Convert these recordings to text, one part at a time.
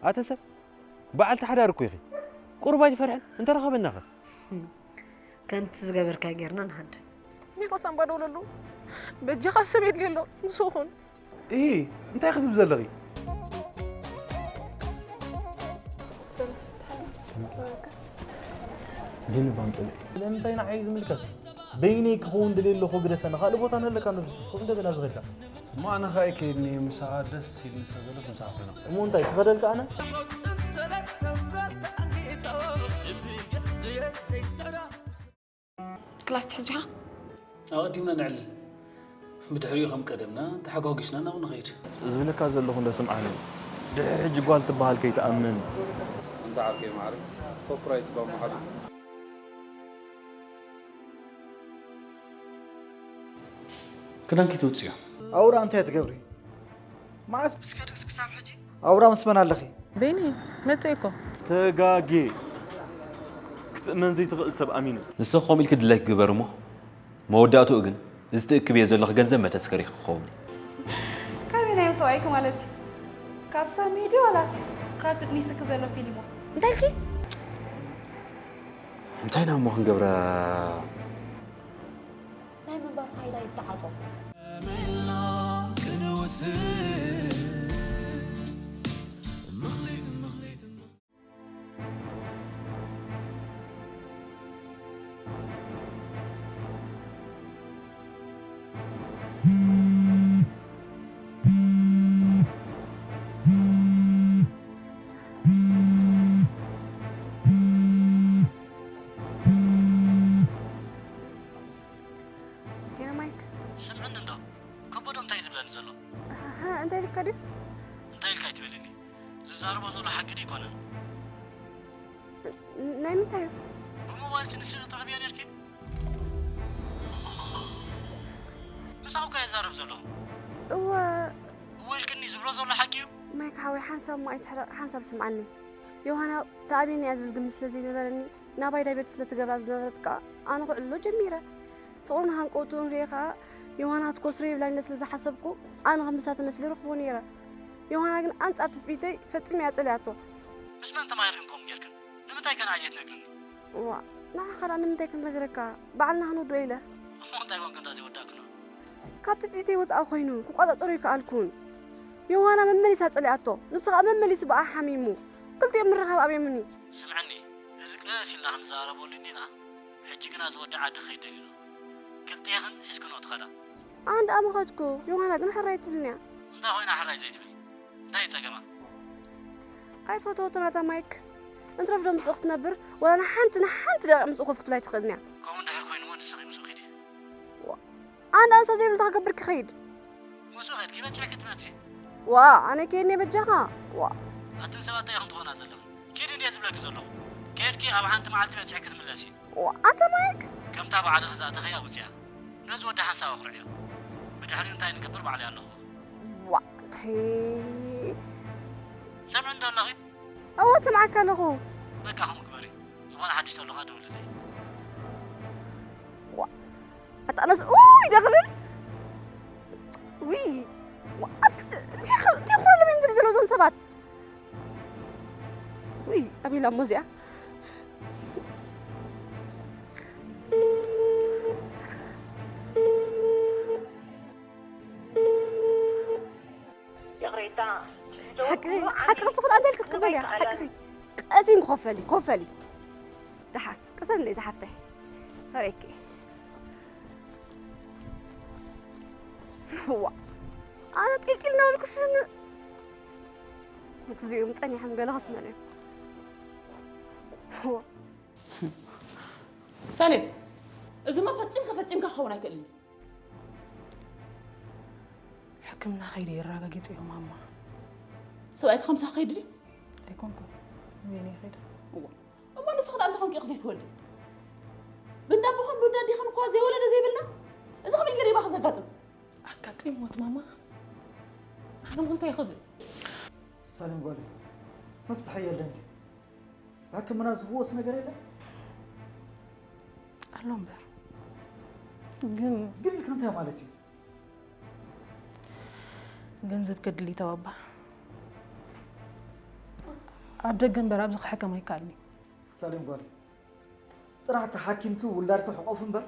ኣተ ሰብ፣ በዓልቲ ሓዳር እኮ ኢኺ። ቁሩብ ኣይትፈርሕን? እንተረኸበናኸ? ከምቲ ዝገበርካ ጌርና ንሃድም። ኔሮት ኣምባ ደውለሉ። በጃኻ ሰብ የድልየ ኣሎ። ንሱ ኹን። እሂ፣ እንታይ ክትብ ዘለኺ? ሰላም፣ ተሓልዩ። ሰላምካ። ግን ባንጥለ። ስለምንታይ ንዓይ ዝምልከት? በይነይ ክኸውን ድልየ ኣለኹ ግደፈኒ። ካልእ ቦታ ንህለካ ንሱ እንደ በላ ዝኸዳ። እሞ ኣነ ኸኣ ከይድኒ ምሳኻ ደስ ኢልኒ ስለ ዘሎስ ምሳኻ ኮይነ ክሰርሕ። እሞ እንታይ ክኸደልካ ኣነ? ክላስ ትሕዝ ዲኻ? ኣቐዲምና ነዕልል። ብድሕሪኡ ከም ቀደምና ተሓጓጒስና ናብኡ ንኸይድ። ዝብለካ ዘለኹ እንዶ ስምዓኒ። ድሕሪ ሕጂ ጓል ትበሃል ከይትኣምን። እንተ ዓርከይ ማዕረ ኮፕራይት ባምሓሉ ክዳንኪ ተውፅዮ። ኣውራ እንታይ ትገብሪ? መዓስ ምስ ከድክስ ክሳብ ሕጂ ኣውራ ምስ መን ኣለኺ? ቤኒ መፅእ እኮ ተጋጌ ክትእመን ዘይትኽእል ሰብ ኣሚነ። ንስኺ ከምኡ ኢልኪ ድላይኪ ግበሪ እሞ መወዳእትኡ ግን እዚ ትእክብዮ ዘለኺ ገንዘብ መተስከሪኺ ክኸውን እዩ። ካበይ ናይ ሰብኣይኪ ማለት እዩ? ካብ ሳሚ ድዩ ዋላስ ካብ ትጥኒስኪ ዘሎ ፊሊሞ? እንታይ ኢልኪ? እንታይ ኢና እሞ ክንገብራ? ናይ ምንባር ፋይዳ ይተዓጾ። ሄሎ ማይክ። ስምዕኒ እንዶ ከበዶ እንታይ እዩ ዝብለኒ ዘሎ? ኣሃ፣ እንታይ ኢልካ ድዩ? እንታይ ኢልካ ኣይትበልኒ። ዝዛረቦ ዘሎ ሓቂ ድዩ ኣይኮነን? ናይ ምንታይ እዩ? ብሞባይል ንስኺ ትረኽብዮ ነርኪ? ምሳኹ እኮ ይዛረብ ዘለኹ። እወ። እወ ኢልክኒ ዝብሎ ዘሎ ሓቂ እዩ? ማይክ ሓወይ ሓንሳብ እሞ ኣይትሕረቕ፣ ሓንሳብ ስምዓኒ። ዮሃና ተኣቢኒ እያ ዝብል ግምት ስለ ዘይነበረኒ ናባይ ዳይቨርት ስለ ትገብራ ዝነበረት ከኣ ኣነ ክዕልሎ ጀሚረ። ፍቕሩን ሃንቀውትኡን ርእየ ከኣ ዮሃና ክትኮስሮ የብላይን ኢለ ስለ ዝሓሰብኩ ኣነ ከም ምሳተ መሲለ ረኽቦ ነይረ። ዮሃና ግን ኣንጻር ትጽቢተይ ፈጺመ እያ ጸሊኣቶ። ምስ መን ተማሂርክን ከምኡ ጌርክን? ንምንታይ ከ ንዓይ ዘይትነግርኒ? ዋእ ንዓኻ ደኣ ንምንታይ ክነግረካ? ባዕልና ክንውድኦ ኢለ። እሞ እንታይ ኮንክ እንዳ ዘይወዳእክና? ካብ ትጽቢተይ ወጻኢ ኮይኑ ክቆጻጸሮ ኣይከኣልኩን። ዮሃና መመሊሳ ጸሊኣቶ፣ ንሱ ከኣ መመሊሱ ብኣ ሓሚሙ። ክልቲኦም ምርኻብ ኣብዮምኒ። ስምዕኒ፣ እዚ ቀስ ኢልና ክንዘራረበሉ እንዲና፣ ሕጂ ግና እዚ ወዲ ዓዲ ክኸይድ ደልዩ ኣሎ። ክልቴኽን ሒዝክንኦ ትኸዳ። ኣነ ደኣ ምኸድኩ፣ ዮሃና ግን ሕራይ ኣይትብልን'ያ። እንታይ ኮይና ሕራይ ዘይትብል? እንታይ እዩ ጸገማ? ኣይፈተወቶን ኣታ ማይክ። እንትረፍዶ ምስኡ ክትነብር፣ ወላ ንሓንቲ ንሓንቲ ደቂቕ ምስኡ ኮፍ ክትብል ኣይትኽእልን እያ። ከምኡ እንድሕር ኮይኑሞ ንስኺ ምስኡ ኺዲ። ኣነ ኣንሳ ዘይብሉ እንታይ ክገብር ክኸይድ? ምስኡ ኸድኪ በጺሕኪ ትመጺ። ዋእ ኣነ ከይድኒ በጃኻ። ዋእ። ኣትን ሰባት እንታይ ኢኽን ትኾና ዘለኽን? ኪዲ እንድየ ዝብለኪ ዘለኹ። ከድኪ ኣብ ሓንቲ መዓልቲ በጺሕኪ ትምለሲ። ዋእ ኣታ ማይክ። ከምታ ባዕልኺ ዝኣተኽያ ውጽያ። ነዚ ወዲ ሓንሳብ ኣኹርዕዮ። ብድሕሪኡ እንታይ ንገብር ባዕለይ ኣለኹ። ዋእ ተይ። ትሰምዕኒ ዶ ኣለኺ? እወ እሰምዓካ ኣለኹ። በቃ ከምኡ ግበሪ። ዝኾነ ሓድሽ ተሎ ኸኣ ደውልለይ። ዋእ ኣታ ኣነስ ኡይ ዶ ክብል? ውይ ዋእ ኣቲ እንታይ እንታይ ኮሎም እዮም ዝብሉ ዘለዉ እዞም ሰባት? ውይ ኣቤላ እሞ እዚኣ ይቕሬታ ሓቂ ሓቂ ክስኽል ኣንተ ኢልክ ክትቅበል እያ ሓቂ ቀሲን ክኸፈል እዩ ክኸፈል እዩ ደሓን ቅሰን ለይ ዝሓፍተይ ፈረኪ ዋ ኣነ ጢልጢል እናበልኩ ስን እቲ እዚኦም ጸኒሖም ገለ ክስመን እዮም ሳሌም፣ እዚማ ፈጺምካ ፈጺምካ ክኸውን ኣይክእልን እዩ። ሕክምና ከይደ የረጋጊጸዮ ማማ። ሰብኣይካ ከምሳ ክኸይድ ድዩ? ኣይኮንኩን። ንበይነይ ከይደ። እዋ፣ እሞ ንስኺ ደኣ እንተኾንኪ ኢኺ ዘይትወልዲ? ብእንዳ ኣቦኻን ብእንዳ ኣዴኻን እኳ ዘይወለደ ዘይብልና፣ እዚ ከመይ ገይሩ ይባኸ ዘጋጥም? ኣጋጢምዎት ማማ። ኣነ እሞ እንታይ ክብል? ሳሌም ጓለይ፣ መፍትሒ የለን ድዩ? ብሕክምና ዝፍወስ ነገር የለን? ኣሎ እምበር። ግን ግን ኢልካ እንታይ ማለት እዩ? ገንዘብ ከድሊ ተባባ። ኣብ ደገ እምበር ኣብዚ ክሕከም ኣይከኣልን እዩ። ሳሌም ጓለይ፣ ጥራሕ ተሓኪምኪ ውላድኪ ሕቆፍ እምበር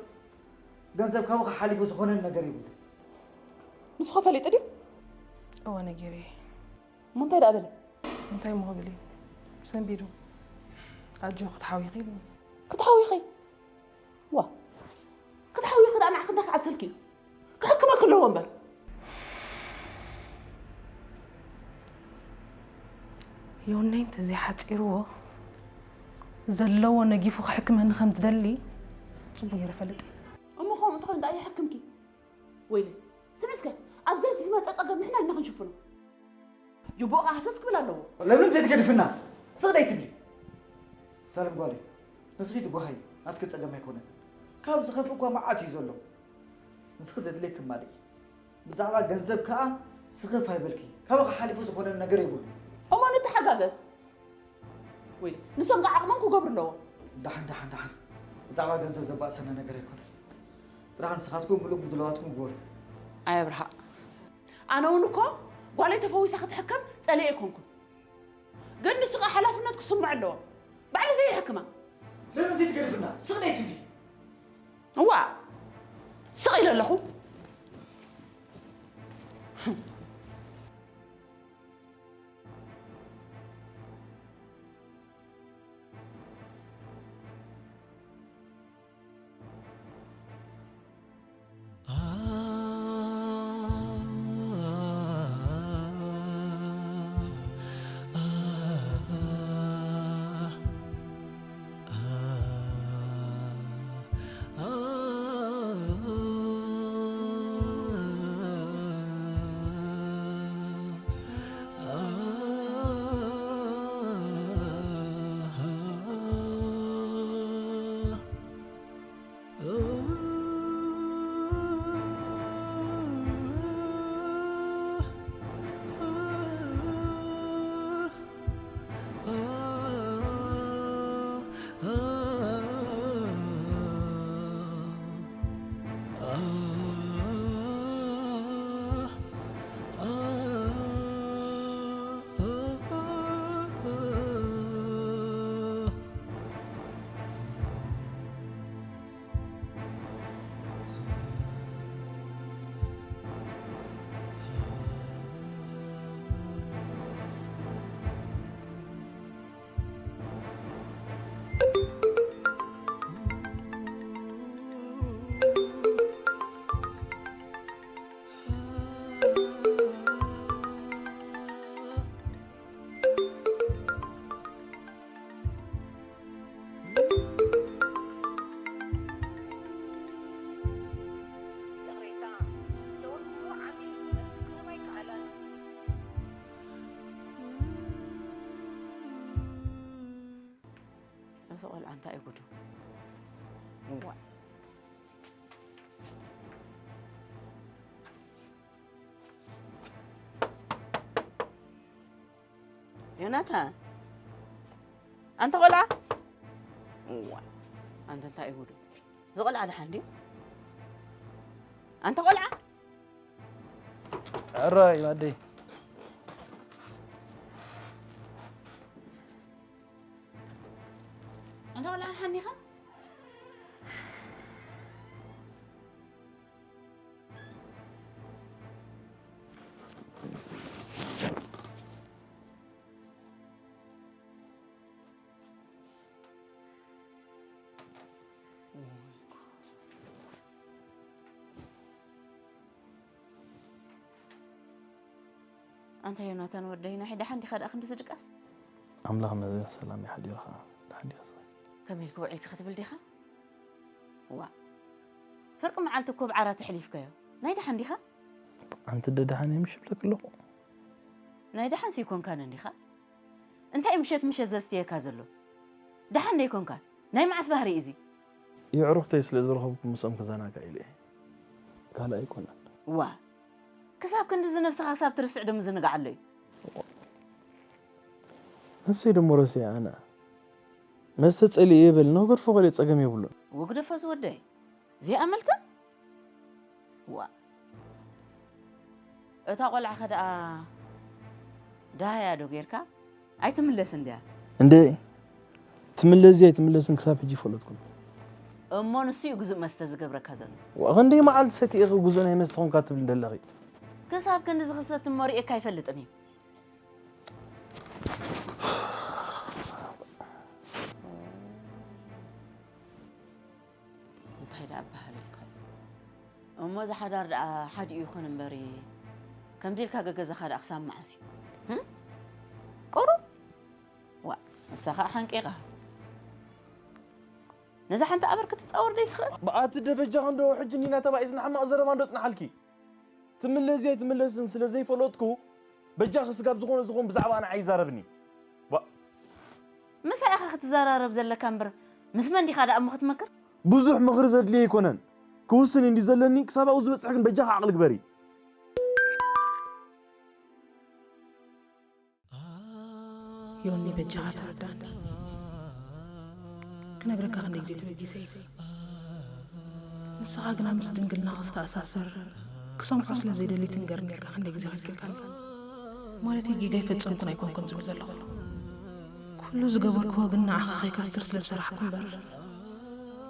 ገንዘብ ካብኡ ሓሊፉ ዝኾነ ነገር የብሉ። ንሱ ኸ ፈሊጡ ድዩ? እወ ነጊረዮ። እሞ እንታይ ደኣ በለ? እንታይ እሞ ክብል እዩ? ሰንቢዱ። ኣጆ ክትሓዊኺ ኢሉ። ክትሓዊኺ? ዋ፣ ክትሓዊኺ ደኣ ንዓኺ እንታይ ክዓብሰልኪ እዩ? ክሕክመኪ ኣለዎ እምበር። ዮነይ እንተዘይሓጺርዎ፣ ዘለዎ ነጊፉ ክሕክመኒ ከም ዝደሊ ጽቡቕ ገይረ እፈልጥ እየ። እሞ ከምኡ እንተኾይኑ ደኣ ይሕክምኪ። ወይለ፣ ስምዒ እስከ፣ ኣብዚ ዝመጸ ጸገም ንሕና ኢና ክንሽፍኖ። ጅቡእ ከኣ ሃሰስ ክብል ኣለዎ። ለምለም ዘይትገድፍና፣ ስቕ ደይ ትብሊ። ሳሌም ጓለይ፣ ንስኺ ትጓሃይ፣ ናትኪ ጸገም ኣይኮነን። ካብ ዝኸፍእ እኳ መዓት እዩ ዘሎ። ንስኺ ዘድልየኪ ማለይ። ብዛዕባ ገንዘብ ከኣ ስኽፍ ኣይበልኪ። ካባኺ ሓሊፉ ዝኾነ ነገር የብሉን። እሞ ንተሓጋገዝ። ወይለ፣ ንሶም ከኣ ዓቕሞም ክገብሩ ኣለዎም። ደሓን፣ ደሓን፣ ደሓን። ብዛዕባ ገንዘብ ዘባእሰና ነገር ኣይኮነን። ጥራሕ ንስኻትኩም ምሉእ ምድላዋትኩም ግበሩ። ኣይ ኣብርሃ፣ ኣነ እውን እኮ ጓለይ ተፈዊሳ ክትሕከም ጸሊኤ ኣይኮንኩን። ግን ንሱ ከኣ ሓላፍነት ክስምዖ ኣለዎ። ባዕሉ ዘይሕክማ። ለምን ዘይትገድፍና? ስቕ ደይ ትብሊ። እዋ፣ ስቕ ኢለ ኣለኹ። እዚ ቆልዓ እንታይ እዩ ጉዱ? እዋእ። ዮናታን፣ ኣንታ ቆልዓ። እዋእ፣ ኣንታ እንታይ እዩ ጉዱ? እዚ ቆልዓ ደሓን ድዩ? ኣንታ ቆልዓ። ሕራይ ኣደይ። ኣንታ ቆልዓ ደሓን ዲኻ? ኣንታ ዮናታን ወደይ፣ ናይ ደሓን ዲኻ ደኣ ክንድዚ ድቃስ? ኣምላኽ መዘን ሰላም ይሓዲርካ። ደሓን ዲኻ ስቕ? ከመይ ኢልካ ውዒልካ ክትብል ዲኻ? ዋ፣ ፍርቂ መዓልቲ እኮ ብዓራት ኣሕሊፍካዮ። ናይ ደሓን ዲኻ? ኣንቲ ደ ደሓን እየ ምሽ ይብለክ ኣለኹ። ናይ ደሓንሲ ኣይኮንካን እንዲኻ? እንታይ ምሸት ምሸት ዘስትየካ ዘሎ? ደሓን ዶ ኣይኮንካን? ናይ መዓስ ባህሪ እዚ? የዕሩኽተይ ስለ ዝረኸብኩ ምስኦም ክዘናጋዕ ኢለ እየ። ካልእ ኣይኮነን። ዋ፣ ክሳብ ክንድዚ ነብስኻ ክሳብ ትርስዕ ዶ ምዝንጋዕ ኣሎ እዩ? ነብሰይ ደሞ ረሲዐ ኣነ። መስተ ጸሊኤ እየ በል፣ ንኽገድፎ ከልእ ጸገም የብሉን። ወግደፎ ዝወደይ፣ ዘይኣመልካ? ዋ። እታ ቆልዓኸ ደኣ ደሃያ ዶ ጌርካ? ኣይትምለስን ድያ? እንደ ትምለስ ኣይትምለስን ክሳብ ሕጂ ይፈለጥኩም። እሞ ንሱ እዩ ግዙእ መስተ ዝገብረካ ዘሎ። ክንደይ መዓልቲ ሰቲ ኢኺ ግዙእ ናይ መስተ ኾንካ ትብል ዘለኺ? ክሳብ ክንድዚ ክሰቲ እሞ ርእየካ ኣይፈልጥን እዩ። እንታይ ደኣ ኣበሃል ዝኽእል? እሞ እዚ ሓዳር ደኣ ሓዲኡ ይኹን እምበሪ፣ ከምዚ ኢልካ ገገዛኻ ደኣ ክሳብ መዓስ እዩ? ቁሩብ ዋ፣ ንሳ ኸዓ ሓንቂቓ። ነዛ ሓንቲ ኣበር ክትጻወር ደይትኽእል? ብኣቲ ደበጃ ክንዶ ሕጂ ኒና ተባኢስና ሕማቕ ዘረባ እንዶ ጽንሓልኪ። ትምለስ እያ ኣይትምለስን ስለ ዘይፈለጥኩ በጃኺ ስጋብ ዝኾነ ዝኾን ብዛዕባ ንዓይ ይዛረብኒ። ዋ፣ ምሳይ ኢኻ ክትዘራረብ ዘለካ እምበር ምስ መን ዲኻ ደኣ እሞ ክትመክር? ብዙሕ ምኽሪ ዘድልዮ ኣይኮነን። ክውስን እንዲ ዘለኒ ክሳብ ኣብኡ ዝበጽሕ ግን በጃኺ ዓቕሊ ግበሪ። ዮኒ በጃኻ ተረዳእኒ። ክነግረካ ክንደይ ግዜ ተበጊሰ እዩ። ንስኻ ግና ምስ ድንግልና ክስተኣሳሰር ክሰምዖ ስለ ዘይደሊ ትንገርኒ ኢልካ ክንደይ ግዜ ከልኪልካኒ። ማለተይ ጌጋ ኣይፈጸምኩን ኣይኮንኩን ዝብል ዘለኹ። ኩሉ ዝገበርክዎ ግን ንዓኻ ከይከስር ስለ ዝፈራሕኩ እምበር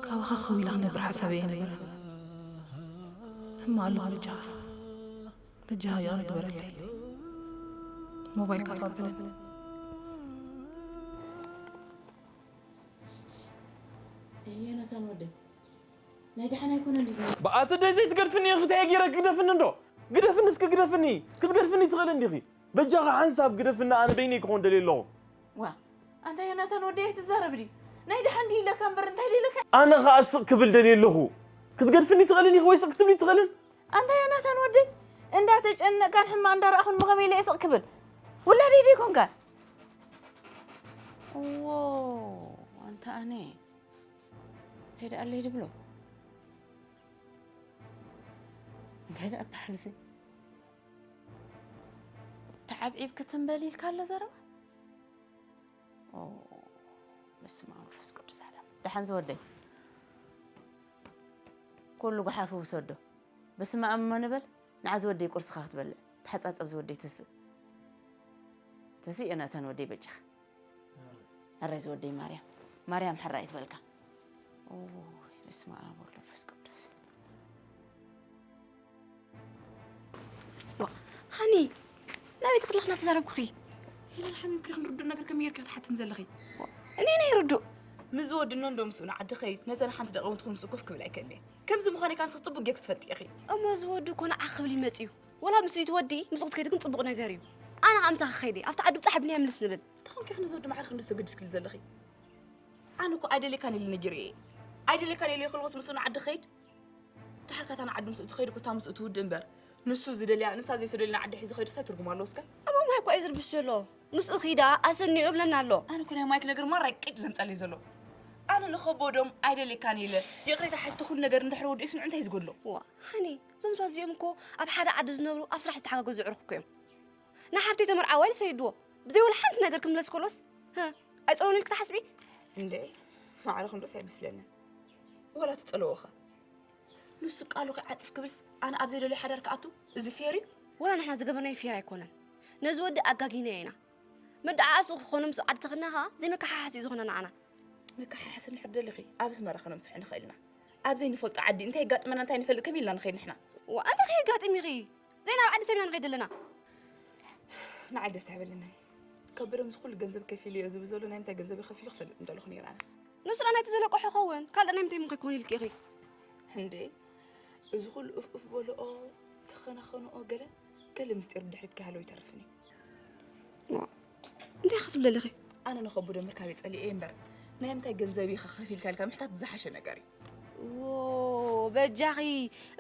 ካባኻ ከዊላ ክነብር ሓሳበይ ኣይነበረን። ሕማቕ ኣለኹ በጃኻ። በጃኻ ይቕረ ግበረለይ። ሞባይልካ ተቐበለኒ። ዮናታን ወደይ ናይ ደሓን ኣይኮነን ድዩ ዝመ- ብኣቲ ደይ ዘይትገድፍኒ ኢኺ እንታይ ገይረ ግደፍኒ እንዶ ግደፍኒ እስኪ ግደፍኒ ክትገድፍኒ ትኽእል እንዲኺ በጃኻ ሓንሳብ ግደፍኒ ኣነ በይነይ ክኾን ደልየ ኣለኹ ዋ ኣንታ ዮናታን ወደይ ኣይትዛረብ ድዩ ናይ ደሓን ድዩ ኢለካ እምበር እንታይ ድዩ ኢለካ ኣነ ኸኣ ስቕ ክብል ደልየ ኣለኹ ክትገድፍኒ ትኽእልን ኢኺ ወይ ስቕ ክትብሊ ትኽእልን ኣንታ ዮናታን ወደይ እንዳተጨነቅካን ሕማቅ እንዳረኣኹን ምኸመይ ኢለ እየ ስቕ ክብል ውላደይ ድዩ ኮንካ ዎ ኣንታ ኣነ እንታይ ደኣ ኣለይ ድብሎ እንታይ ደኣ በሓልዚ ተዓብዒብ ክትንበል ኢልካ ኣሎ ዘረባ በስመ ኣብ መንፈስ ቅዱስ ኣለ ደሓን ዝወደይ ኩሉ ጉሓፍ ውሰዶ በስመ ኣብ እሞ ንበል ንዓ ዝወደይ ቁርስኻ ክትበልዕ ተሓጻጸብ ዝወደይ ተስእ ተስእ ዮናታን ወደይ በጃኻ ኣራይ ዝወደይ ማርያም ማርያም ሕራይ ትበልካ ኦይ በስመ ኣብ ወወልድ ወመንፈስ ቅዱስ ሃኒ ናበይ ትኽለኽ እናተዛረብኩኺ ሄለን ሓሚምኪ ክንርድእ ነገር ከመይ ጌርኪ ክትሓትን ዘለኺ እኔ ናይ ርዱእ ምስ ዝወድኖ እንዶ ምስኡ ንዓዲ ኸይድ ነዘን ሓንቲ ደቂ እውን ትኹን ምስኡ ኮፍ ክብል ኣይክእልን እየ ከምዚ ምዃነይ ካንስ ጽቡቅ ጌርኪ ትፈልጢ ኢኺ እሞ ዝወዱ እኮ ንዓ ክብል ይመጽ እዩ ወላ ምስኡ ይትወዲ ምስኡ ክትከይዲ ግን ጽቡቕ ነገር እዩ ኣነ ከዓ ምሳኺ ኸይደ ኣብቲ ዓዲ ብጻሕ ብንያ ምልስ ንብል እንታይ ኾንኪ ክንዲ ዝወዲ ማዕረ ክንዲ ዝተገድስክሊ ዘለኺ ኣነ እኮ ኣይደልየካን ኢለ ነጊረዮ እየ ኣይደልየካን ኢለዮ ከለኹስ ምስኡ ንዓዲ ኸይድ ደሓር ካታ ንዓዲ ምስኡ ትኸይድ እኮ እታ ምስኡ ትውድእ እምበር ንሱ ዝደልያ ንሳ ዘይትደልዮ ንዓዲ ሒዙ ኸይዱ እንታይ ትርጉም ኣለዎ እስከ ኣቦ ማይ እኮ እዩ ዝርብሽ ዘሎ ምስኡ ኺዳ ኣሰኒኡ እብለና ኣሎ ኣነ እኮ ናይ ማይክ ነገር ማራ እዩ ቅጭ ዘምፀለይ ዘሎ ኣነ ንኸቦዶም ኣይደልየካን ኢለ ይቕሬታ ሓቲተ ኩሉ ነገር እንድሕር ወዲኡ ስምዑ እንታይ እዩ ዝጎድሎ ዋ ሃኒ እዞም ሰባት እዚኦም እኮ ኣብ ሓደ ዓዲ ዝነብሩ ኣብ ስራሕ ዝተሓጋገዙ ኣዕሩኽ እኮ እዮም ንሓፍተይ ተመርዓዋ ኢለ ሰዲድዎ ብዘይ ወላ ሓንቲ ነገር ክምለስ ከሎስ ኣይፀልኦን ኢልኪ ትሓስቢ እንድዒ ማዕረ ክንዶስ ኣይመስለንን ዋላ ትፀልኦ ኸ ንሱ ቃሉ ከይዓፅፍ ክብልስ ኣነ ኣብ ዘይደልዮ ሓዳር ክኣቱ እዚ ፌር እዩ ወላ ንሕና ዝገበርናዮ ፌር ኣይኮነን ነዚ ወዲ ኣጋጊናዮ ኢና መደዓዓስኡ ክኾኖ ምስ ዓዲ ተኸድና ኸዓ ዘይመከሓሓሲ እዩ ዝኾና ንዓና መከሓሓሲ እንድሕር ደሊኺ ኣብ ኣስመራ ከነምስሖ ንኽእል ኢና ኣብ ዘይንፈልጦ ዓዲ እንታይ የጋጥመና እንታይ ንፈልጥ ከመይ ኢልና ንኸይድ ንሕና እንታይ ከየጋጥም ኢኺ ዘይናብ ዓዲ ሰብ ኢና ንኸይድ ዘለና ንዓይ ደስ ኣይበለንን ከበደ ምስ ኩሉ ገንዘብ ከፊሉ እዮ ዝብል ዘሎ ናይ ምንታይ ገንዘብ ከፊሉ ክፈልጥ ምደለኹ ነይረ ኣነ ንሱ ደኣ ናይቲ ዘለቆ ሕኸውን ካልእ ናይ ምንታይ ምንኮ ይኮን ኢልኪ ኢኺ እንዴ እዚ ኩሉ እፍ እፍ በልኦ ተኸናኸንኦ ገለ ገለ ምስጢር ብድሕሪት ከይሃለወ ይተርፍን እዩ እንታይ ኢኺ ትብሊ ኣለኺ ኣነ ንኸብዶ ምርካብ የጸሊኤ እምበር ናይ ምንታይ ገንዘብ ኢኻ ከፊልካ ኢልካ ምሕታት ዝሓሸ ነገር እዩ ዎ በጃኺ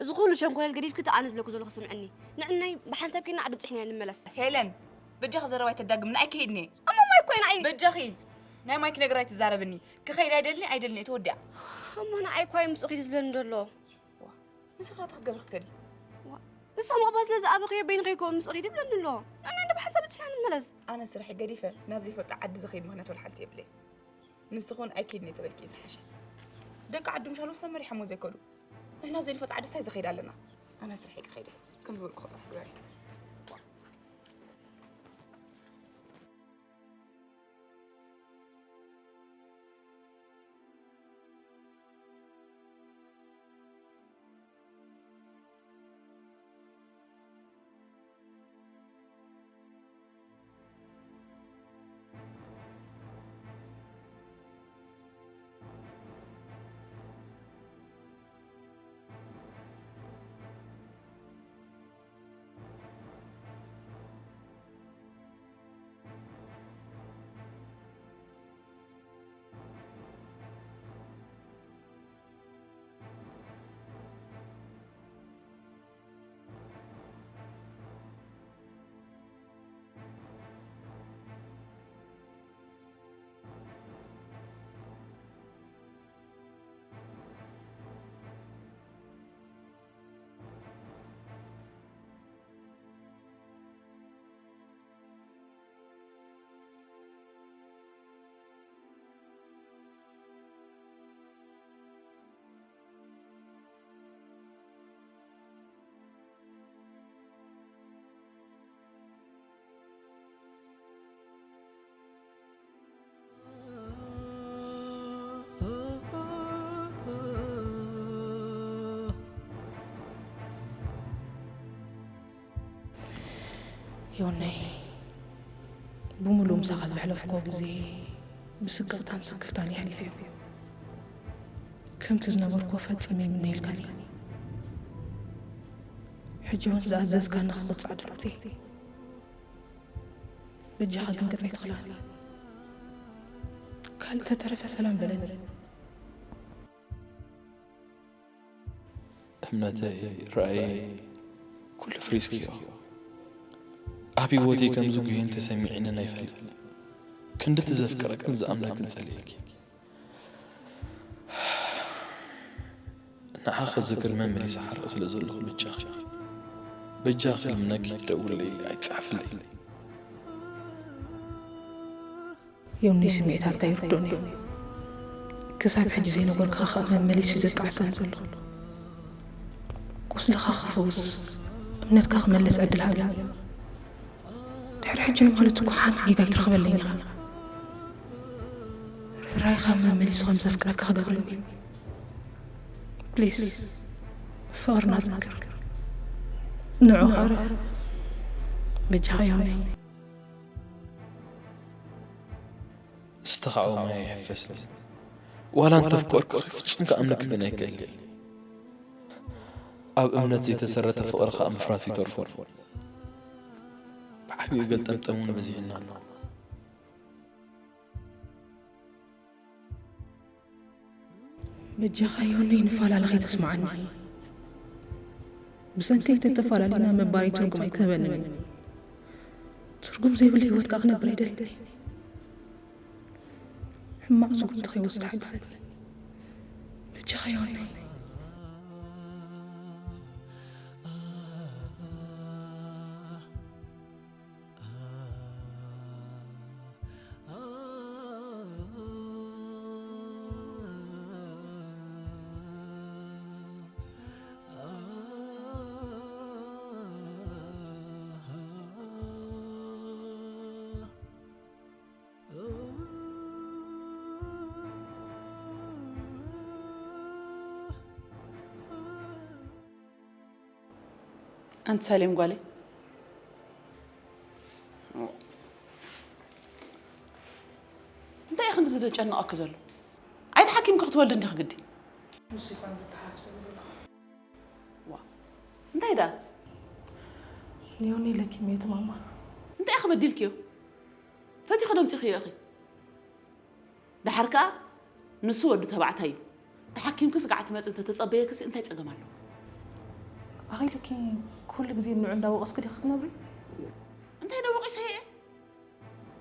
እዚ ኩሉ ሸንኮለል ገዲፍኪ እቲ ኣነ ዝብለኪ ዘለኹ ስምዕኒ ንዕናይ ብሓንሳብ ኬድና ዓዲ ብፅሕና ንመለስ ሄለን በጃኺ ዘረባ ኣይተዳግም ንኣይ ከይድኒ እሞ ማይ እኮ ኢና በጃኺ ናይ ማይክ ነገር ኣይትዛረብኒ ክኸይድ ኣይደልኒ ኣይደልኒ ተወዲኣ እሞ ንኣይ እኳ እዩ ምስኡ ኪዲ ዝብለኒ ዘሎ ንስኻ ክትገብሪ ክትከዲ ንስኻ ምቕባል ስለ ዝኣበኽዮ በይንኺ ይከውን ምስኡ ኪዲ ይብለኒ ኣሎ ንዕናይ እንዶ ብሓንሳብ ብፅሕና ንመለስ ኣነ ስራሐይ ገዲፈ ናብ ዘይፈልጦ ዓዲ ዝኸይድ ምኽንያት ወላ ሓንቲ የብለይ ንስኹን ኣይኪድኒ ተበልኪ እዩ ዝሓሸ ደቂ ዓዲ ምሻሉ ሰብ መሪሖሞ ዘይከዱ ንሕና ዘይንፈልጦ ዓዲ ስታይ ዝኸይድ ኣለና ኣነ ስርሐይ ክኸይደ ከም ዝበልኩ ጥራሕ ግበሪ ዮነይ፣ ብምሉእ ምሳኻ ዘሕለፍኮ ግዜ ብስቅቕታን ስክፍታን የሕሊፈዮ። ከምቲ ዝነበርኮ ፈጺመ ይምነየልካኒ። ሕጂ እውን ዝኣዘዝካኒ ክቕጻዕ ድሉት እየ። በጃኻ ግን ገጸይ ትኽላኒ። ካልእ ተተረፈ ሰላም በለኒ። እምነተይ፣ ራእየይ፣ ኩሉ ፍሪስክዮ። ኣብ ህይወተይ ከምዚ ጉሄን ተሰሚዒንን ኣይፈልጥን። ክንድቲ ዘፍቅረክን ዝኣምነክን ጸሊእኪ። ንዓኺ ዝክር መመሊስ ሓርቕ ስለ ዘለኹ በጃኺ፣ በጃኺ ልምነኪ ትደውለይ ኣይትጽሓፍለይ። ዮኒ፣ ስምዒታትካ ይርድኡኒ እዮም። ክሳብ ሕጂ ዘይነገርኩኻ ኸኣ መመሊሱ እዩ ዘጣዕሰኒ ዘሎ። ቁስልኻ ክፍውስ፣ እምነትካ ክመልስ ዕድል ሃበኒ። ድሕሪ ሕጂ ንማለት እኮ ሓንቲ ጌጋ ኣይትረኽበለይን ኢኻ። ርህራሄኻ መመሊሱ ከም ዘፍቅረካ ክገብረኒ እዩ። ፕሊስ፣ ፍቕርና ዘክር። ንዑ ኸኣ ርእ። በጃኻ ዮኒ። ዝተኻኦ ማይ ይሕፈስኒ። ዋላ እንተፍቀርኩ ፍጹም ክኣምነኪ ግን ኣይክእልን። ኣብ እምነት ዘይተሰረተ ፍቕሪ ከኣ ምፍራስ ይተርፎ። ብዓብዩ ገልጠምጠም እውን በዚሑና ኣሎ። በጃኻ ዮነይ ንፋላለ ከይተስምዓኒ። ብሰንከይ ተተፋላሊና ምንባረይ ትርጉም ኣይክህበንን እዩ። ትርጉም ዘይብሉ ህይወት ከኣ ክነብር ኣይደልን እየ። ሕማቕ ስጉምቲ ከይወስድ ሓግዘኒ በጃኻ ዮነይ። ኣንቲ ሳሌም ጓለይ፣ እንታይ እዩ ክንድዚ ዘጨንቐኪ ዘሎ? ኣይተሓኪምኪ ክትወልዲ እንዲኺ ግዲ። ንሱ ይኾን ዝተሓስበ ዘሎ። ዋ፣ እንታይ ደኣ? ኒዮኒ ለኪም እየ ማማ። እንታይ ኢኺ በዲልክዮ? ፈቲኺ ዶ ኣምጺኽዮ ኢኺ? ደሓር ከኣ ንሱ ወዲ ተባዕታይ እዩ። ተሓኪምኪ ስጋዕ ትመጺ እንተተጸበየክሲ እንታይ ጸገም ኣለዎ? ኣኺልኪ ኩሉ ግዜ ንዑ እንዳወቐስኪ ዲኺ ክትነብሪ? እንታይ ዶ ወቒሰ እየ?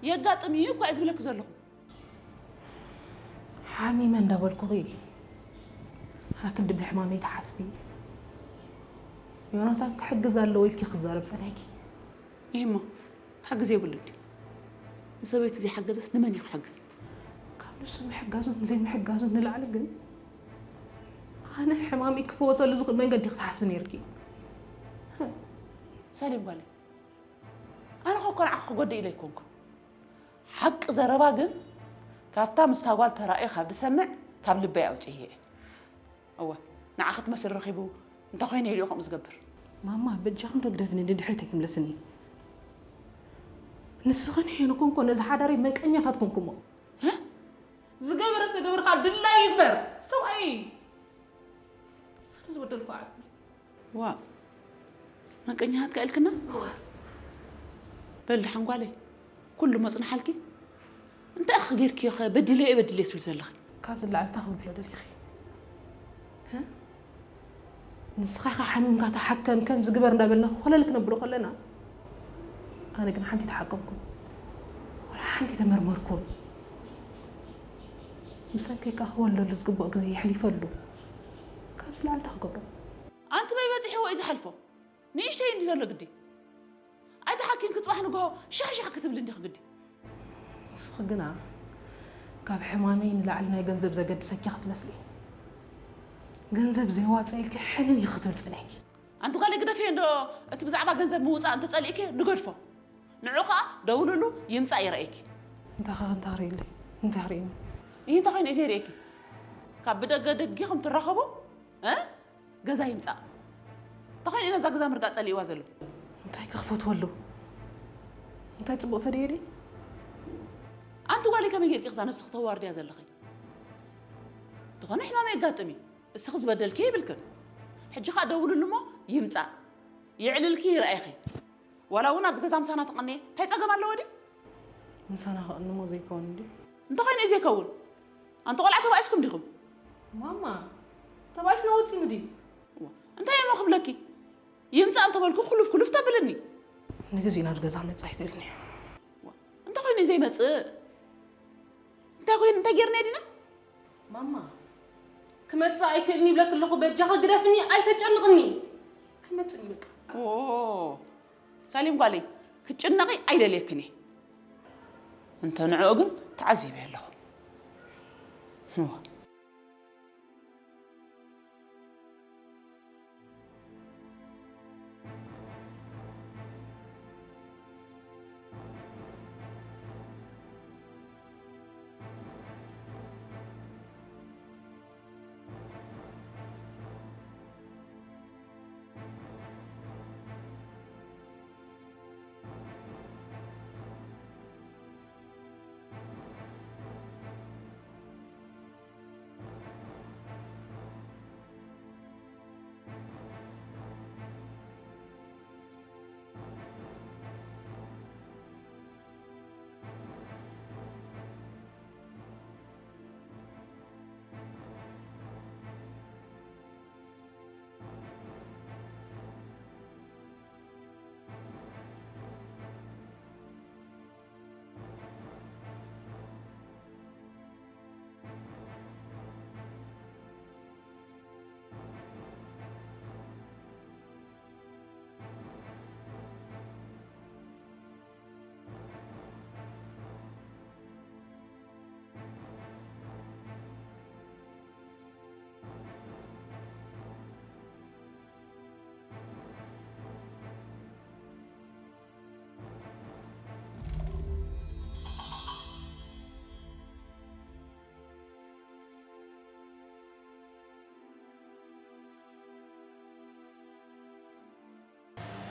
የጋጥም እዩ እኮ እየ ዝብለኪ ዘለኹ። ሓሚመ እንዳበልኩኺ፣ ሃክንዲ ብሕማመይ ትሓስቢ። ዮናታን ክሕግዝ ኣለዎ ኢልኪ ክዛረብ ጸኒሕኪ። ይህሞ ክሕግዝ የብሉን ድዩ? ንሰበይቲ ዘይሓገዘስ ንመን እዩ ክሕግዝ? ካብ ንሱ ምሕጋዙን ዘይምሕጋዙን ንላዕሊ ግን፣ ኣነ ሕማመይ ክፍወሰሉ ዝኽእል መንገዲ ክትሓስቢ ነይርኪ። ሳሌም ጓለይ፣ ኣነ ኸ እኮ ንዓኺ ክጎድእ ኢለ ኣይኮንኩን። ሓቂ ዘረባ ግን ካብታ ምስታ ጓል ተራእዩ ካብ ዝሰምዕ ካብ ልበይ ኣውፅኤ እየ። እወ፣ ንዓኺ ትመስል ረኺቡ እንተኾይነ ኢሉ እዩ ከምኡ ዝገብር። ማማ፣ በጃኺ እንዶ ግደፍኒ፣ ንድሕሪት ኣይትምለስኒ። ንስኽን ሄኖክን እኮ ነዚ ሓዳረይ መንቀኛታት ኮንኩሞ። ዝገበረ እንተገበረ ከዓ ድላይ ይግበር። ሰብኣይ እዩ። ኣነ ዝበደልኩ ዓቢ። ዋእ፣ መንቀኛታት ከ ኢልክና? በል ደሓን ጓለይ፣ ኩሉ መጽንሓልኪ። እንታይ ኢኺ ጌርክዮ ኸ በዲለዮ እየ በዲለዮ ትብሊ ዘለኺ? ካብዚ ንላዕሊ እንታይ ክብሎ ደሊኺ? ህ? ንስኻ ኸ ሓሚምካ ተሓከም፣ ከምዚ ግበር እንዳበልና ኮለል ክነብሎ ከለና፣ ኣነ ግን ሓንቲ ተሓከምኩ፣ ወላ ሓንቲ ተመርመርኩ። ብሰንከይ ከኣ ክወልደሉ ዝግብኦ ግዜ የሕሊፈሉ። ካብዚ ንላዕሊ እንታይ ክገብሮ? ኣንቲ በይ በጺሕዎ እዩ ዝሓልፎ። ንእሽተይ እንዲ ዘሎ ግዲ። ኣይተሓኪምኪ ጽባሕ ንግሆ ሻሕሻሕ ክትብሊ እንዲኺ ግዲ። ንስኺ ግና ካብ ሕማመይ ንላዕሊ ናይ ገንዘብ ዘገድሰኪ ክትመስሊ። ገንዘብ ዘየዋጽእ ኢልኪ ሕንን ኢኺ ክትብል ጸኒሕኪ። ኣንቲ ጓለይ ግደፍዮ እንዶ፣ እቲ ብዛዕባ ገንዘብ ምውጻእ እንተጸሊእኪ ንገድፎ። ንዑ ኸኣ ደውልሉ ይምጻእ የርእየኪ። እንታይ ኸ እንታይ ርእየለይ? እንታይ ርእየኒ? ይህ እንታይ ኾይኑ እዩ ዘይርእየኪ? ካብ ብደገ ደጊኹም ትራኸቡ? እ? ገዛ ይምጻእ። እንታይ ኾይኑ እዩ ነዛ ገዛ ምርጋእ ጸሊእዋ ዘሎ? እንታይ ከ ክፈትወሉ? እንታይ ጽቡቕ ፈደየ ድዩ? ኣንቲ ጓለይ፣ ከመይ ጌርኪ ክዛ ነብስኺ ተዋርድያ ዘለኺ? ዝኾነ ሕማም የጋጥም እዩ። እስኺ ዝበደልኪ የብልክን። ሕጂ ኸኣ ደውልሉ እሞ ይምጻእ። የዕልልኪ ይርኣይኺ። ዋላ እውን ኣብዚ ገዛ ምሳና ትቐንየ እንታይ ጸገም ኣለዎ ድዩ? ምሳና ክቕንሞ ዘይከውን ድዩ? እንተኾይኑ እዩ ዘይከውን። ኣንቲ ቆልዓ ተባኢስኩም ዲኹም? ማማ፣ ተባኢስና ወጺኑ ድዩ? እዋ፣ እንታይ እሞ ክብለኪ? ይምጻእ እንተበልኩ ኩልፍ ኩልፍ ተብልኒ። ንግዜኡ ናብዚ ገዛ ክመጽእ ኣይክእልን እዩ። እዋ፣ እንተኾይኑ እዩ ዘይመጽእ። እንታይ ኮይኑ፣ እንታይ ጌርና ዲና? ማማ፣ ክመጽእ ኣይክእልን ይብለኪ ኣለኹ፣ በጃኺ ግደፍኒ፣ ኣይተጨንቕኒ። ኣይመጽእን እዩ በቃ። ኦ፣ ሳሌም ጓለይ፣ ክትጭነቒ ኣይደልየክን እየ። እንተ ንዕኡ ግን ተዓዚበ ኣለኹ። እዋ።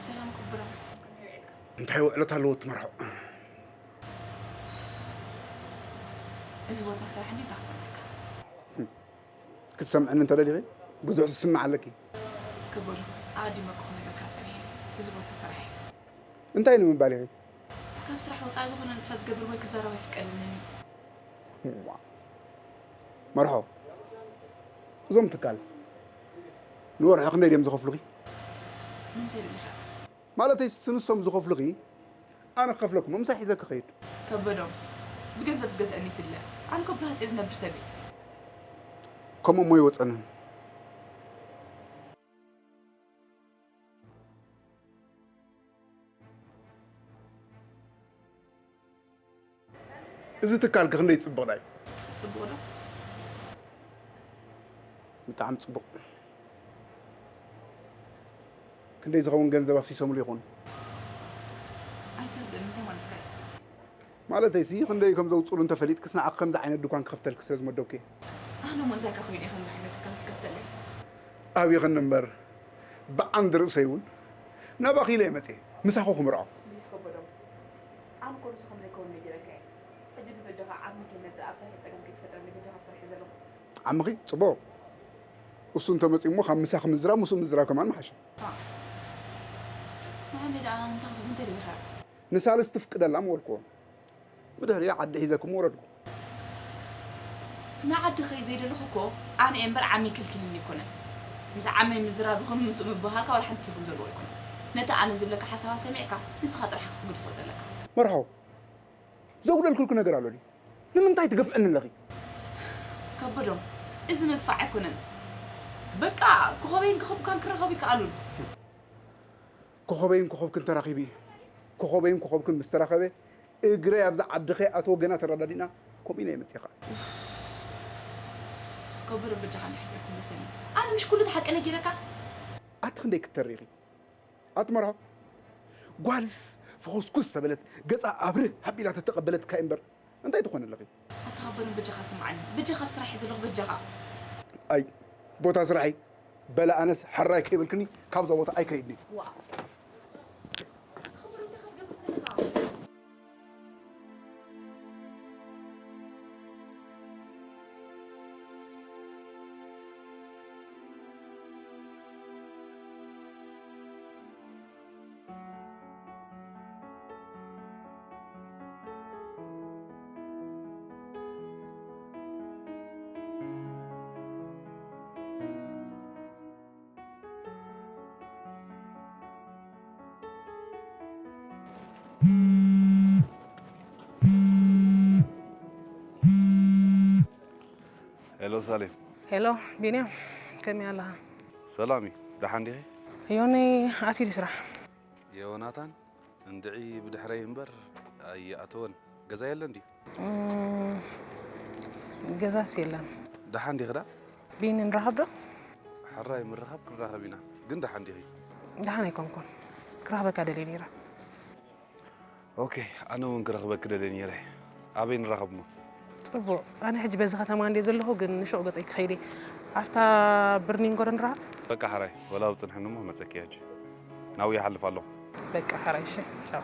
ሰላም ክቡራ። እንታይ ውዕለት ኣለዎ እቲ መርሖ? እዚ ቦታ ስራሕ እንዴት ክሰምዓካ? ክትሰምዕኒ እንተደሊኺ ብዙሕ ዝስማዕ ኣለኪ። ክቡር፣ ኣቐዲመ እኮ ክነግረካ ጸኒሐ። እዚ ቦታ ስራሕ እዩ። እንታይ ንምባል ኢኺ? ካብ ስራሕ ወጻኢ ዝኾነ ንጥፈት ክገብር ወይ ክዛረብ ኣይፍቀደንን እዩ። እዋ። መርሖ፣ እዞም ትካል ንወርሒ ክንደይ ድዮም ዝኸፍሉኺ? ንምንታይ ደሊኻ? ማለተይ፣ ንሶም ዝኸፍሉኺ ኣነ ክኸፍለኩም፣ ምሳይ ሒዘ ክኸይድ። ከበዶም፣ ብገንዘብ ክትገዝኣኒ ትድለ? ኣነ እኮ ብረሃጽ እየ ዝነብር ሰብ እየ። ከምኡ እሞ ይወጸንን። እዚ ትካል ከ ክንደይ ጽቡቕ ዳዩ? ጽቡቕ ዶ? ብጣዕሚ ጽቡቕ። ክንደይ ዝኸውን ገንዘብ ኣፍሲሶምሉ ይኾኑ? ኣይተርድእን፣ እንታይ ማለትካ እዩ? ማለተይሲ፣ ክንደይ ከም ዘውጽኡሉ እንተፈሊጥክስ፣ ንዓኺ ከምዚ ዓይነት ድኳን ክኸፍተልኪ ስለ ዝመደብኩ እየ። ኣነ እሞ እንታይ ከ ኮይኑ እየ ከምዚ ዓይነት ትካል ዝከፍተለይ? ኣብይኽኒ እምበር፣ ብዓንዲ ርእሰይ እውን ናባኺ ኢለ እየ መጽየ፣ ምሳኹ ክምርዖ። ፕሊስ ከበዶም፣ ኣነ እኮ ንሱ ከም ዘይከውን ነጊረካ እየ። ሕጂ ግን በጃኻ ዓርሚ ከይመጽእ ኣብ ስራሕ ጸገም ከይትፈጥረኒ፣ በጃኻ ኣብ ስራሕ እየ ዘለኹ። ዓምኺ? ጽቡቕ። እሱ እንተመጺኡ እሞ ካብ ምሳኺ ምዝራብ ምስኡ ምዝራብ ከማን ምሓሸ። አ፣ ንዓመይ ደኣ እንታይ፣ እንታይ ደሊኻ? ንሳልስቲ ፍቅደላ ምበልክዎ። ብድሕሪኡ ዓዲ ሒዘክሞ ወረድኩ። ንዓዲ ክኸይድ ዘይደለኹ እኮ ኣነ እየ እምበር ዓመይ ከልኪልኒ ኣይኮነን። ምስ ዓመይ ምዝራብ ይኹን ምስኡ ምብህሃልካ ዋላ ሓንቲ ትርጉም ዘለዎ ኣይኮነን። ነቲ ኣነ ዝብለካ ሓሳባት ሰሚዕካ ንስኻ ጥራሕ ክትግድፎ ዘለካ። መርሓው፣ ዘጉደልኩልኪ ነገር ኣሎ ድዩ? ንምንታይ ትገፍዕኒ ኣለኺ? ከበዶም፣ እዚ ምግፋዕ ኣይኮነን። በቃ፣ ኮኾበይን ኮኾብካን ክራኸቡ ይከኣሉን። ኮኾበይን ኮኾብክን ተራኺቡ እዩ። ኮኾበይን ኮኾብክን ምስ ተራኸበ፣ እግረይ ኣብዚ ዓዲ ከይኣተወ ገና ተረዳዲእና፣ ከምኡ ኢና ይመጽእ ኸኣ። ከበዶም፣ በጃኻ እንድሕር ዘይትምለሰኒ። ኣነ ምሽ ኩሉ እቲ ሓቂ ነጊረካ? ኣቲ ክንደይ ክትተሪ ኢኺ? ኣቲ መርሃ፣ ጓልስ ፍኹስኩስ ተበለት፣ ገጻ ኣብርህ ኣቢላ ተተቐበለትካ እምበር፣ እንታይ ትኾን ኣለኺ? ኣታ ከበዶም፣ በጃኻ ስምዓኒ። በጃኻ ኣብ ስራሕ እየ ዘለኹ፣ በጃኻ። ኣይ፣ ቦታ ስራሐይ፣ በለ ኣነስ ሕራይ ከይበልክኒ፣ ካብዛ ቦታ ኣይከይድኒ። ዋ። ኣታ ከበዶም፣ እንታይ ክትገብር ዘለኻ? ሄሎ ሳሌም። ሄሎ ቢንያም፣ ከመይ ኣለኻ? ሰላም እዩ። ደሓን ዲኺ? ዮኒ ኣትዩ ድዩ ስራሕ? ዮናታን እንድዒ ብድሕረይ እምበር ኣይኣተወን። ገዛ የለን ድዩ? እም፣ ገዛስ የለን። ደሓን ዲኺ ደኣ? ቢኒ ንራኸብ ዶ? ሕራይ ምርኻብ ክንራኸብ ኢና። ግን ደሓን ዲኺ? ደሓን ኣይኮንኩን። ክራኸበካ ደልየ ነይረ። ኦኬ፣ ኣነ እውን ክረኽበኪ ደልየ ነይረ። ኣበይ ንራኸብ እሞ? ጽቡቕ። ኣነ ሕጂ በዚ ከተማ እንድየ ዘለኹ፣ ግን ንሹቕ ገጸይ ክኸይድ እየ። ኣብታ ብርኒንጎ ዶ ንራኸብ? በቃ ሕራይ፣ ወላ ኣብ ጽንሕኒ እሞ ክመጸኪ እየ ሕጂ። ናብኡ ይሓልፍ ኣለኹ። በቃ ሕራይ፣ እሺ። ቻው።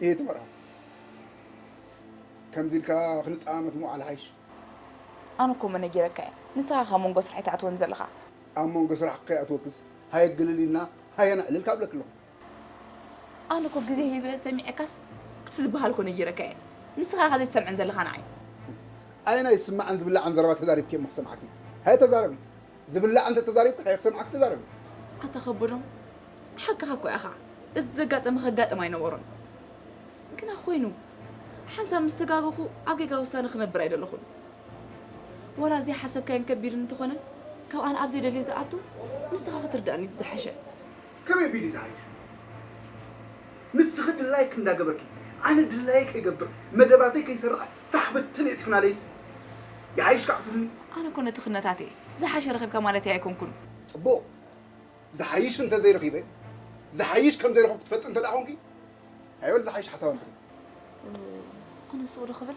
እየ ትመርዖ። ከምዚ ኢልካ ክንጠማመት ምውዓል ሓይሽ። ኣነ እኮ መነጊረካ እየ። ንስኻ ካብ መንጎ ስራሕ ኣይትኣትወን ዘለኻ። ኣብ መንጎ ስራሕ ከይኣትወክስ ሃየ ግልል ኢልና ሃየ ነዕልል ካብለክ ኣለኹ። ኣነ እኮ ግዜ ሂበ ሰሚዐካስ እቲ ዝበሃል እኮ ነጊረካ እየ። ንስኻ ኢኻ ዘይትሰምዕን ዘለኻ ንዓይ። ኣየናይ ዝስማዕን ዝብላዕን ዘረባ ተዛሪብኪ እሞ ክሰምዓኪ? ሃየ ተዛረቢ። ዝብላዕ እንተ ተዛሪብኪ ሃየ ክሰምዓኪ ተዛረቢ። ኣታ ከበዶም፣ ሓቅኻ እኮ ኢኻ። እቲ ዘጋጠመ ከጋጥም ኣይነበሮን። ግና ኮይኑ፣ ሓንሳብ ምስ ተጋገኹ ኣብ ጌጋ ውሳነ ክነብር ኣይደለኹን። ዋላ ዘይሓሰብካዮን ከቢድን እንተኾነ፣ ካብ ኣነ ኣብ ዘይደልዮ ዝኣቱ ንስኻ ክትርዳእኒ እቲ ዝሓሸ። ከመይ ቢሉ ዝሓይሽ? ንስኺ ድላይክ እንዳገበርኪ፣ ኣነ ድላየ ከይገብር፣ መደባተይ ከይሰርሕ ፋሕ ብትን እትፍናለይስ ይሓይሽ ከዓ ክትብልኒ? ኣነ እኮ ነቲ ክነታትየ ዝሓሸ ረኺብካ ማለተይ ኣይኮንኩን። ጽቡቕ። ዝሓይሽ እንተ ዘይረኺበ፣ ዝሓይሽ ከም ዘይረኸብኩ ትፈልጢ እንተ ደኣ ኾንኪ፣ ኣይበል ዝሓይሽ ሓሳብ ኣምጽኢ። ኣነ ስቕ ዶ ክብል?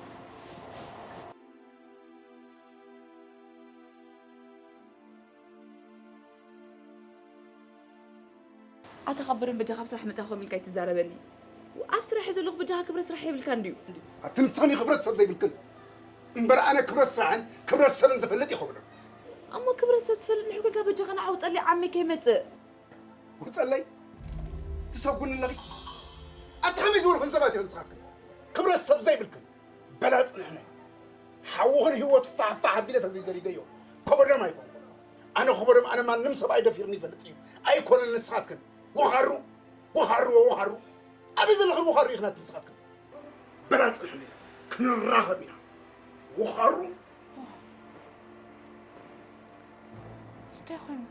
ኣታ ካብ በደም በጃ ካብ ስራሕ መጻ ኮም ኢልካ ኣይትዛረበኒ። ኣብ ስራሕ ዘለኹ በጃኻ ክብረት ስራሕ የብልካን ድዩ? ኣቲ ንስኽን እዩ ክብረት ሰብ ዘይብልክን። እምበር ኣነ ክብረት ስራሕን ክብረት ሰብን ዝፈልጥ ይኸውን። እሞ ክብረት ሰብ ትፈልጥ እንድሕር ኮንካ በጃኻ ንዓ ውጸለይ ዓመይ ከይመጽእ። ውጸለይ? ትሰጉኒ ኣለኺ? ኣቲ ከመይ ዝበልኹን ሰባት እዮም ንስኻትክን? ክብረት ሰብ ዘይብልክን። በላጽ ንሕነ። ሓውኽን ህይወት ፋሕ ፋሕ ኣቢለ ተዘይዘሪገዮ። ከበዶም ኣይኮንኩን። ኣነ ከበዶም ኣነ ማንም ሰብኣይ ደፊርኒ ይፈልጥ እዩ። ኣይኮነን ንስኻትክን። ወኻሩ፣ ወኻሩ፣ ወኻሩ። ኣበይ ዘለኽን ወኻሩ ኢኽን ኣቲ ንስኻትክን? በላጽ ንሕነ። ክንራኸብ ኢና። ወኻሩ። እንታይ ኮይኑ?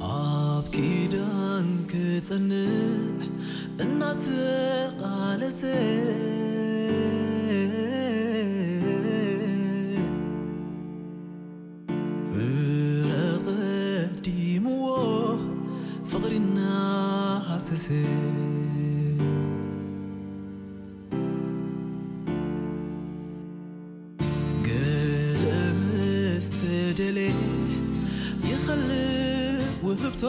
ኣብ ኪዳን ክጸንዕ እናተቓለሰ፣ ፍረ ቀዲምዎ ፍቕሪ እናሃሰሰ፣ ገለ ምስ ተደልየ ይኸልእ ውህብቶ።